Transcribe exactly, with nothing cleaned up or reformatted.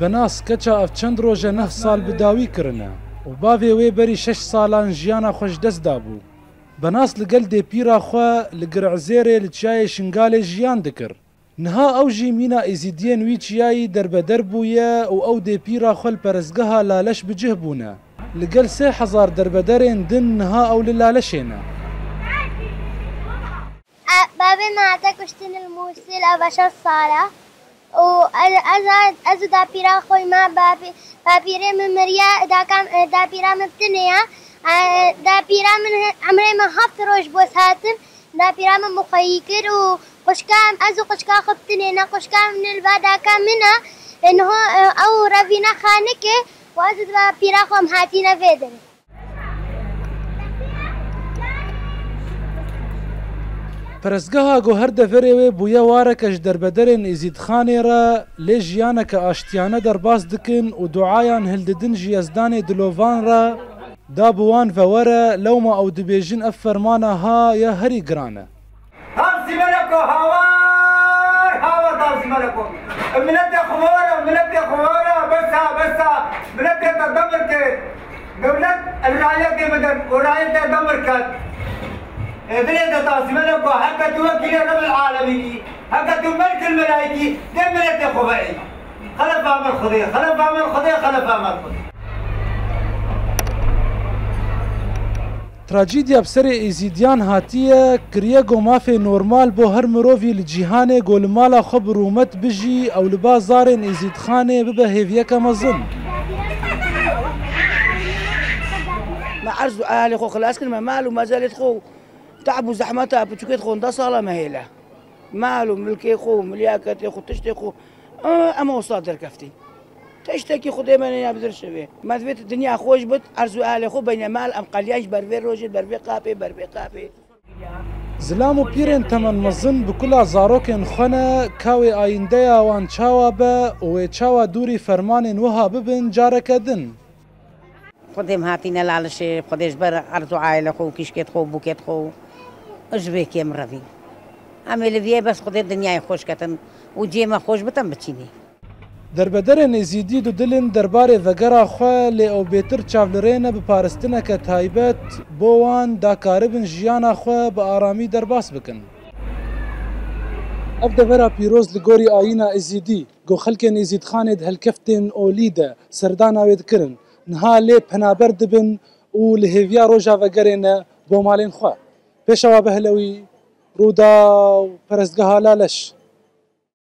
Benas, keça ev çend roj e neh sal bi dawî kirine û bavê wê berî şeş salan jiyana xwe ji dest dabû. Benas li gel dêpîra xwe li Girezêrê li Çiyayê Şingalê jiyan dikir. Niha ew jî mîna Êzîdiyên wî çiyayî derbeder bûye û ew dê pîra xwe li perestgeha Laleş bi cih bûne. Li gel sê hezar derbederên din niha ew li Laleşê ne. E, bavê me hate kuştin li Mûsil, ev e şeş sal e. Û ez, ez, ez û dapîra xwe me, bavê, bavê pîrê min miriye, daka, dapîra min bi tinê ye. E, dapîra min, emrê min heft roj bû ez hatim. Dapîra min bi xwe yî kir û xwişka, ez û xwişka xwe bi tinê ne, xwişka min li ba daka min e. E, niho, e, ew revîne xanikê û ez û dapîra xwe em hatîne vê derê. Perestgeha ku her deverê wê bûye wareke ji derbederên Êzîdxanê re, lê jiyaneke aştiyane derbas dikin û duayan hildidin ji Yezdanê dilovan re, da bi wan ve were, lewma ew dibêjin ev fermana ha ya herî giran e. Tavzî Meleko, hawar, hawar Tavzî Meleko. Miletê xwe were, miletê xwe were, bes a, bes a. Miletê te demir kir. Dewlet rayetê bidin û rayetê demir ket. Ê, dilê te Tavzî Meleko, heke tu wekîlê Rebil Alemîn î, heke tu Melikil Melaîk î, dê miletê xwe veî. Xelefa min Xwedê, xelefa min Xwedê, xelefa min Xwedê. Trajîdya bi serê Êzîdiyan hatiye, kiriye ku mafê normal bo her mirovî li cîhanê ku li mala xwe bi rûmet bijî ew li ba zarên Êzîdxanê bibe hêviyeke mezin. Me erz û ehalê xwe xilas kir, me mal û mezelê xwe û te'b û zehmeta piçûkê xwe hunda sala me hêle. Mal û milkê xwe û milyaketê xwe, tiştê xwe, e, em wisa derkeftî. Tiştekî Xwedê me nêya bi dir şevê. Me divêt dinya xweş bit, erz û ehalê xwe beyne mal, em qeliyan ji ber vê rojê, ber vê qapê, ber vê qapê. Zilam û pîrên temen mezin bi kula zarokên xwe ne, ka wê ayîndeya wan çawa be û wê çawa dûrî fermanên wiha bibin careke din. Xwedê em hatîne Lalişê, Xwedê ji ber erz û aîlê xwe û kîşkêt xwe û bûkêt xwe û ji vê kêm revîn. Em ê li viyê bes Xwedê dinyayê xweş ketin û cihê me xweş bitin biçînî. Derbederên Êzîdî dudil in derbarê vegera xwe, lê ew bêtir çavlirê ne bi paristineke taybet bo wan da karibin jiyana xwe bi aramî derbas bikin. Ev devera pîroz li gorî ayîna Êzîdî, ku xelkên Êzîdxanê di helkeftên olî de serdana wê dikirin, niha lê penaber dibin û li hêviya roja vegerê ne bo malên xwe. Pêşewa Behlewî, Rûdaw, Perestgeha Laleş.